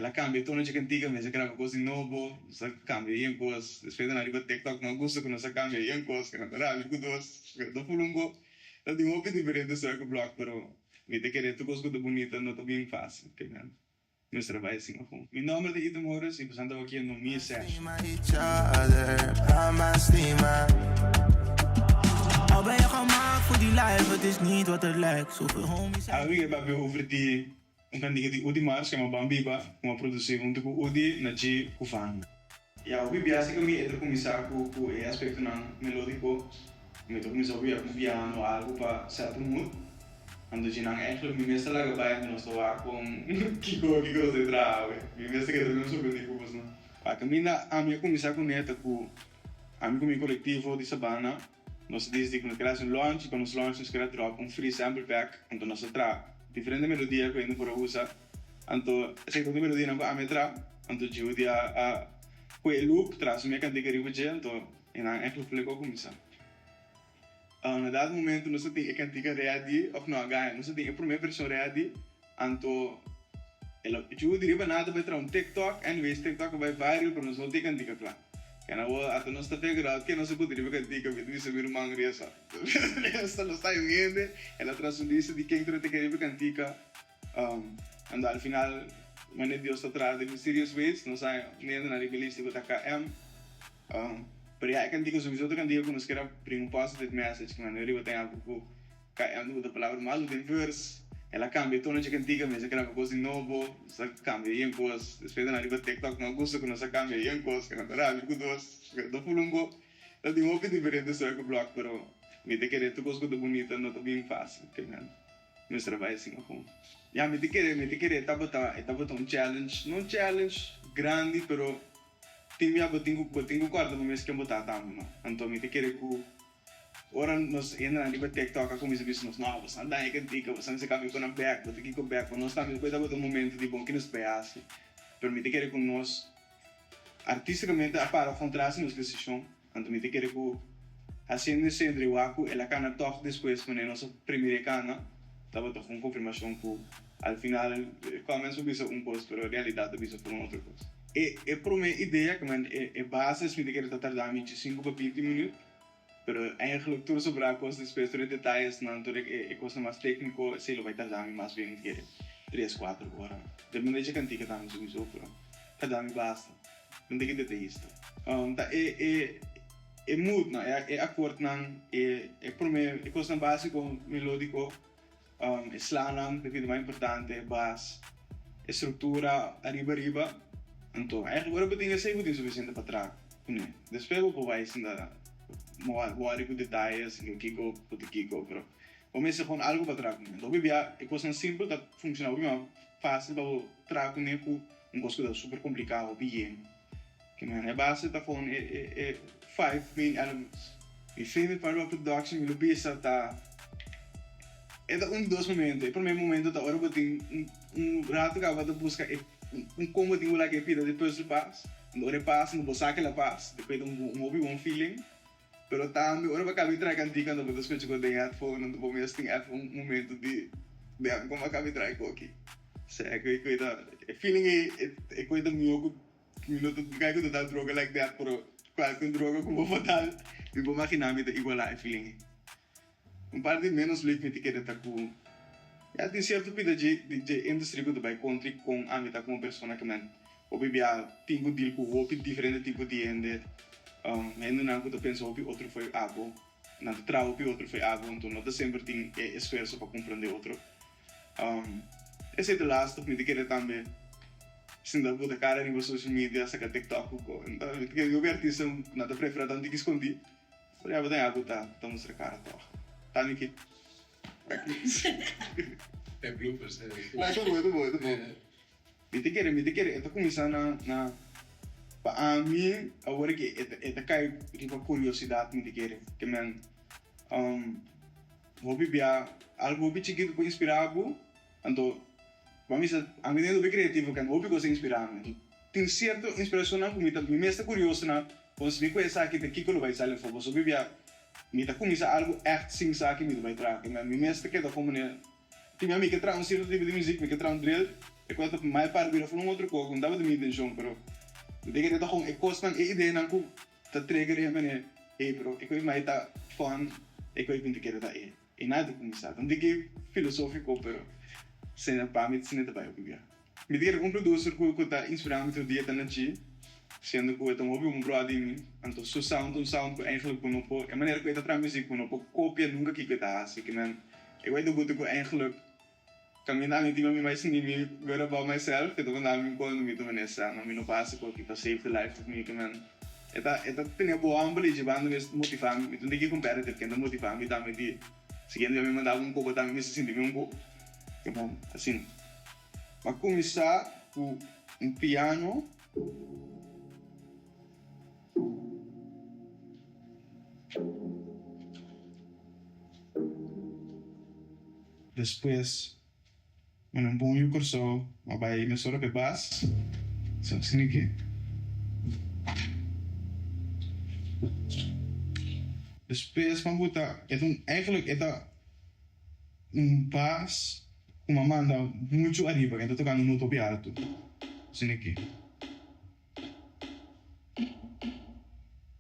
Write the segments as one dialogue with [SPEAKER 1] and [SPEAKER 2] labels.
[SPEAKER 1] El a kambia e tono dje kantika, mester graba kos di nobo, nos a kambia yen kos. Despues nan riba TikTok no a gusta ku nos a kambia yen kos, ku nan ta rabia ku nos, ku nan ta fulungo. Ta tin hopi diferente struikelblok, pero mi ta kere tur kos ku ta bunita no ta bien fásil, ke men mester a bai asina kon. Mi nòmber ta Ethan Morris i boso ta wak no mi session. Awe mi ke papia over di Un kantika di Udi Mars yama Ban Biba ku a produsí huntu ku Udi, Naji ku Van. Ya hopi biaha ku mi e ta kuminsá ku ku e aspektonan melódiko. Mi ta kuminsá hopi bia ku piano o algu pa set un mood. Anto djinan eigenlijk mi mes ta laga bai anto nos ta wak kon kiko kiko nos ta traha awe. Mi mes ta keda menos sorprendí ku bosnan. Pa kaminda ami a kuminsá kuné ta ku ami ku mi kolektivo di Sabana. Nos a disidi ku nos kere hasi un launch i pa nos launch nos kere a drop un free sample pack, anto nos a traha diferente melodia ku hende por a usa, anto esaki ta un di melodianan ku ami a traha, anto Judy a a kue e loop traha su mia kantika riba dje, anto e nan ègt lo ku a kuminsá. Na dado momento nos a tin e kantika ready, òf no a gana, nos a tin e promé vershon ready, anto el a Judy riba nada bai traha un TikTok, anyways TikTok a bai viral pero nos no tin e kantika kla. Kena bo ata nos ta figure out ken nos a pudi riba kantika mi ta bisa mi ruman Riesa. Riesa nos ta un hende, el a traha su lista di ken tur a ta kere riba kantika. Anto al final manera Dios ta traha den mysterious ways nos a un hende na riba e lista ku ta KM. Pero ya e kantika sowieso ta kantika ku nos kier a bring un positive message ku manera riba ten algu ku KM ta usa palabra malu den vers, el a kambia e tono dje kantika, mester graba kos di nobo, nos a kambia yen kos, despues nan riba TikTok no a gusta ku nos a kambia yen kos, ku nan ta rabia ku nos, ku nan ta fulungo, ta tin hopi diferente struikelblok, pero mi ta kere tur kos ku ta bunita no ta bien fácil, ke men mester a bai asina kon. Ya mi ta kere, mi ta kere e tabata, e tabata un challenge, no un challenge grandi, pero tin bia bo tin ku, bo tin ku kòrda bo mes ken bo ta tambe no, anto mi ta kere ku. Ora nos hendenan riba TikTok a kuminsá bisa nos, No, boso a daña e kantika, boso a mester kambia ku nan bèk, bo ta kiko bèk. Pa nos tambe despues tabata un momento di bon ki nos bai hasi. Pero mi ta kere ku nos artístikamente a para kontra si nos desishon. Anto mi ta kere ku hasiendo esei entre wak ku el a kana tòg despues manera nos a primira e kana, tabata un konfirmashon ku al final comments por bisa un kos pero realidat ta bisa por un otro kos. E promé idea, ku men e bases mi ta kere ta tarda mi sinku pa binti minüt. Pero eigenlijk tur sobrá kos despues, tur e detayesnan, tur e kosnan mas tékniko, esei lo bai tarda mi mas bien kere tres, kuater ora. Depende dje kantika tambe souiso, pero tarda mi basta. Mi ta ke detayista. Ta e e e moodnan, e akordnan, e e promé e kosnan básiko melódiko. E slanan ta keda mas importante, e bas, e struktura ariba ariba. Anto eigenlijk ora bo tin esei bo tin sufisiente pa traha kuné. Despues bo por bai sinta wòri ku detayes i kiko ku ta kiko, pero bo mester pon algu pa traha kuné. Anto hopi bia e kosnan simpel ta funshoná hopi mas fásil pa bo traha kuné ku un kos ku ta super kompliká hopi yen. E base ta gewoon e five main elements. Mi favorite part about production mi lo bisa ta e ta un di dos momento. E prome momento ta ora bo tin un rato caba ta busca e un con bo tin cu laga e pida di puzzle pas. Ora e pas bo sa cu el a pas despues ta un hopi bon feeling. Pero tambe ora bo caba di traha cantica anto bo ta scucha cu den headphone anto bo mes tin even un momento di damn con bo a caba di traha e coki. Sea cu e feeling ey e coy ta miho cu. Mi no ta kai ku ta dal droga like that, pero kualke droga ku bo por dal, mi por magina mi ta igualá e feeling ei. Un parti ménos leuk mi ta kere ta ku ya tin sierto pida dje dje industry ku ta bai kontri kon ami ta komo persona ke men hopi bia tin ku deal ku hopi diferente tipo di hende, hendenan ku ta pensa hopi otro fo'i abo, nan ta traha hopi otro fo'i abo, anto no ta semper tin e esfuerso pa komprende otro. Esei ta lastig, mi ta kere tambe sinta buta kara riba social media, saka tiktok ku ko. Mi ta kere hopi artista nan ta prefera ta un tiki skondí, pero ya bo ta haña ta ta mustra kara tòg. Ta mi ki.
[SPEAKER 2] E bloopers e.
[SPEAKER 1] No, ta bon, ta bon, ta bon. Mi ta kere, mi ta kere e ta kuminsá na na pa ami awor ke e ta kai riba kuriosidat mi ta kere ke men. Hopi bia algu hopi chikitu por inspirá bo, anto bo a misa ami den hopi kreativo ken hopi kos a inspirá mi. Anto tin sierto inspirashonnan ku mi ta mi mes ta kurioso na kon si mi ku esaki ta kiko lo bai sali afó. Pasobra hopi bia mi ta kuminsá algu ègt sin sa ke mi ta bai traha. Mi mes ta keda komo manera tin bia mi ke traha un sierto tipo di muzik, mi ke traha un drill. E kos ta mai para bira for un otro kos ku no tabata mi intenshon, pero mi ta kere ta kon e kosnan, e ideanan ku ta trigger e manera, ey pero e kos mai ta fun, e kos mi ta kere ta e. E nada ta kuminsá. Ta un tiki filosófiko, pero sena pa mi sena ta bai hopi bia. Mi ta kere un producer ku ku ta inspirá mi tur dia ta na dje, siendo ku e ta un hopi bon bròder di mi, anto su sound ta un sound ku eigenlijk bo no por, e manera ku e ta traha muzik bo no por kopia nunka kiko e ta hasi, ke men e wei ta gusta ku eigenlijk kaminda ami tin pa mi bai sinti mi good about myself, e ta manda mi cuando mi ta manera sa no mi no por hasi koki pa save the life of mi, ke men e ta e ta tene bo humble i djebando mes motivá mi, mi ta un tiki competitive, ken ta motivá mi tambe di siguiente bia mi manda un kobo tambe mi mester sinti mi un kobo, ke men asina. M'a kuminsá ku un piano. Despues mi na bon yu Kòrsou m'a bai mesora p'e bas. So asina ke. Despues m'a buta e ta un eigenlijk e ta un bas ku m'a manda muchu ariba, e ta tokando nota hopi altu. Asina ke.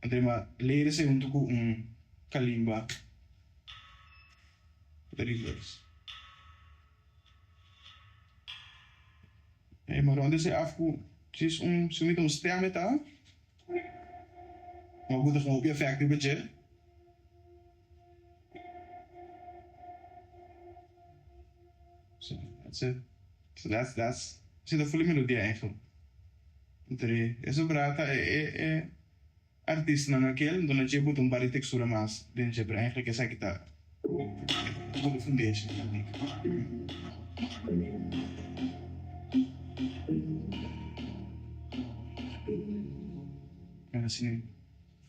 [SPEAKER 1] Anto m'a lei esei huntu ku un kalimba. The reverse. Hey, maar rond is af ku precies un si mi ta un stem e ta. Maar ku ta gewoon hopi effect riba dje. So, that's it. So that's that's si ta fully melodia eigenlijk. Entre eso brata e e e Artistanan akel duna dje buta un par di tekstura mas den dje, pero eigenlijk esaki ta e good foundation tambe. Asina.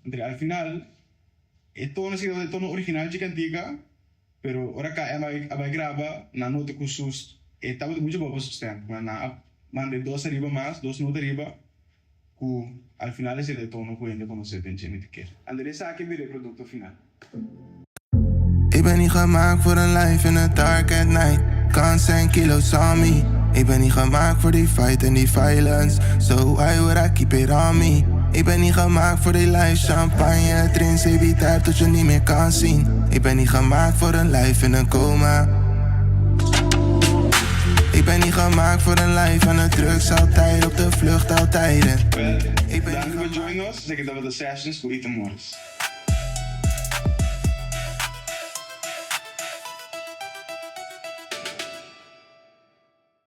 [SPEAKER 1] Entre al final e tono si tabata e tono original dje kantika, pero ora KM a bai graba nan nota ku sus e tabata muchu bon pa su stem, nan a manda e dos ariba mas, dos nota ariba. Ku al final esei ta e tono ku hende konosé den dje mi ta kere. Anto di esaki bira e produkto final.
[SPEAKER 2] Ik ben niet gemaakt voor een life in the dark at night Guns and kilos on me Ik ben niet gemaakt voor die fight en die violence So why would I keep it on me Ik ben niet gemaakt voor die life Champagne, drink, baby, type tot je niet meer kan zien Ik ben niet gemaakt voor een life in een coma Ik ben niet gemaakt voor een life aan de drugs Altijd op de vlucht, altijd
[SPEAKER 1] Well, danki pa join nos. Esaki tabata Sessions ku Ethan Morris.